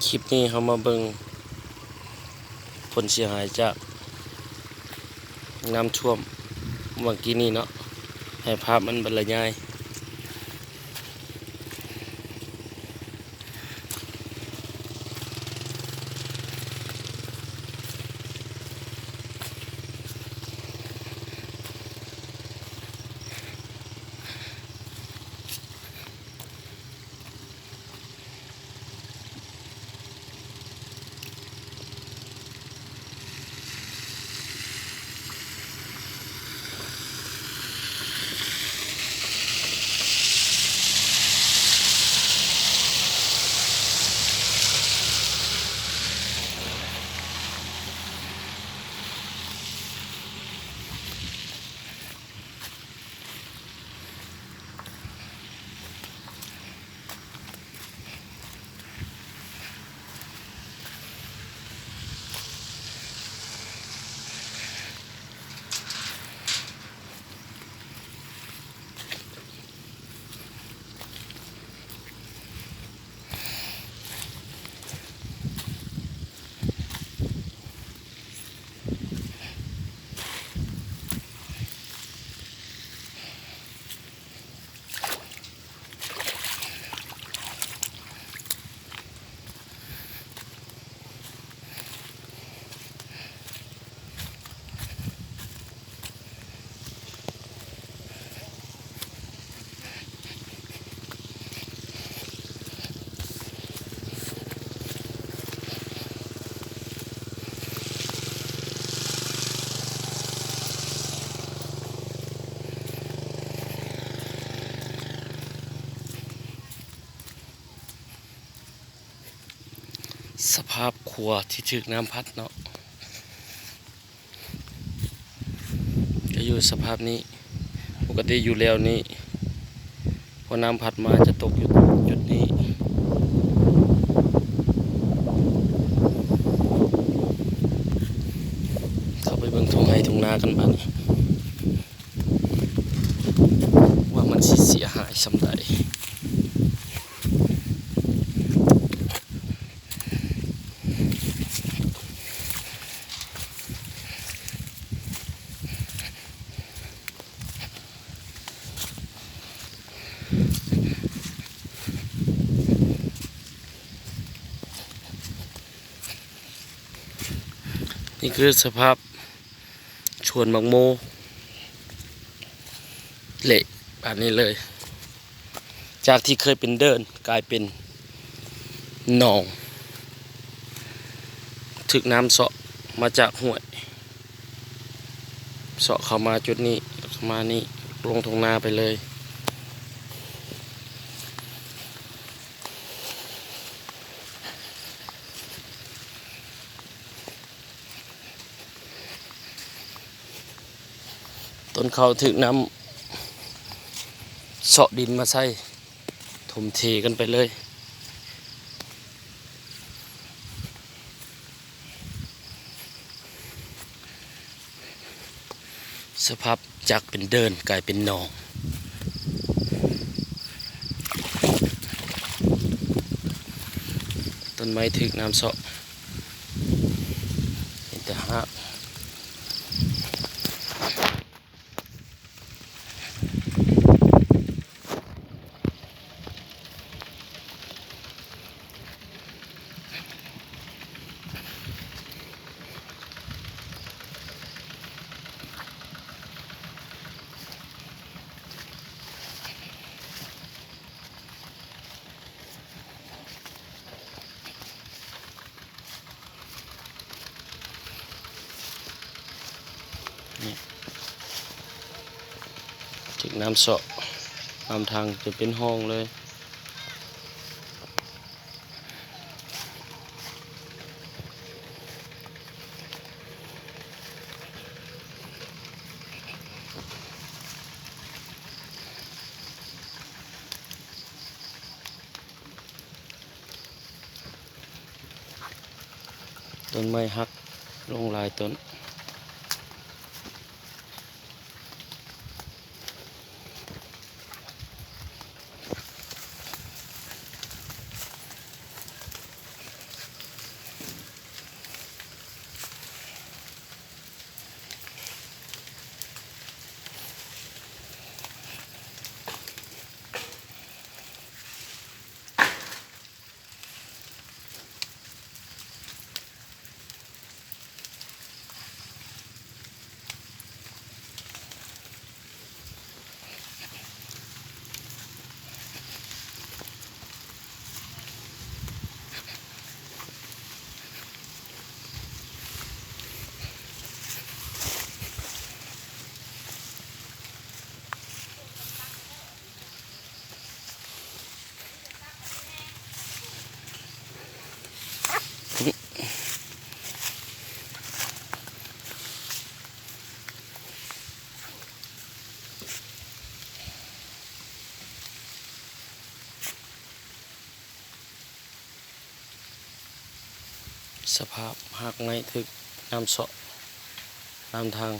ຄລິບນີ້ເຮົາມາເບິ່ງຜົນເສຍຫາຍຈາກນ້ຳຖ້ວມເມື່ອກີ້ນີ້ເນາະ ໃຫ້ພາບມັນບັນລະຍາຍ. ສະພາບຂົວທີ່ຖືກນ້ຳພັດເນາະ ກະຢູ່ສະພາບນີ້. ປົກກະຕິຢູ່ແລ້ວນີ້ ພໍນ້ຳພັດມາຈະຕົກຢູ່ຈຸດນີ້. ເຂົ້າໄປເບິ່ງທົ່ງໄຮ່ທົ່ງນາກັນບາດນີ້ ວ່າມັນຊິເສຍຫາຍສ່ຳໃດ. ນີ້ຄືສະພາບ ສວນໝາກໂມ ເລະ ບາດນີ້ເລີຍ ຈາກທີ່ເຄີຍເປັນເດີ່ນກາຍເປັນໜອງ ຖືກນ້ຳເຊາະມາຈາກຫ້ວຍ ເຊາະເຂົ້າມາຈຸດນີ້ ແລ້ວກໍມານີ້ ລົງທົ່ງນາໄປເລີຍ. ຕົ້ນເຂົ້າຖືກນ້ຳເຊາະດິນມາໃສ່ ຖົມເທກັນໄປເລີຍ. ສະພາບຈາກເປັນເດີ່ນກາຍເປັນໜອງ. ຕົ້ນໄມ້ຖືກນ້ຳເຊາະ ເຫັນແຕ່ຮາກ. ນີ້ ຖືກນ້ຳເຊາະ ນ້ຳຖັງຈົນເປັນຮ່ອງເລີຍ. ຕົ້ນໄມ້ຫັກລົງຫຼາຍຕົ້ນ. ເ ສະພາບຮາກໄມ້ຖືກນ້ຳເຊາະ ນ້ຳທາງ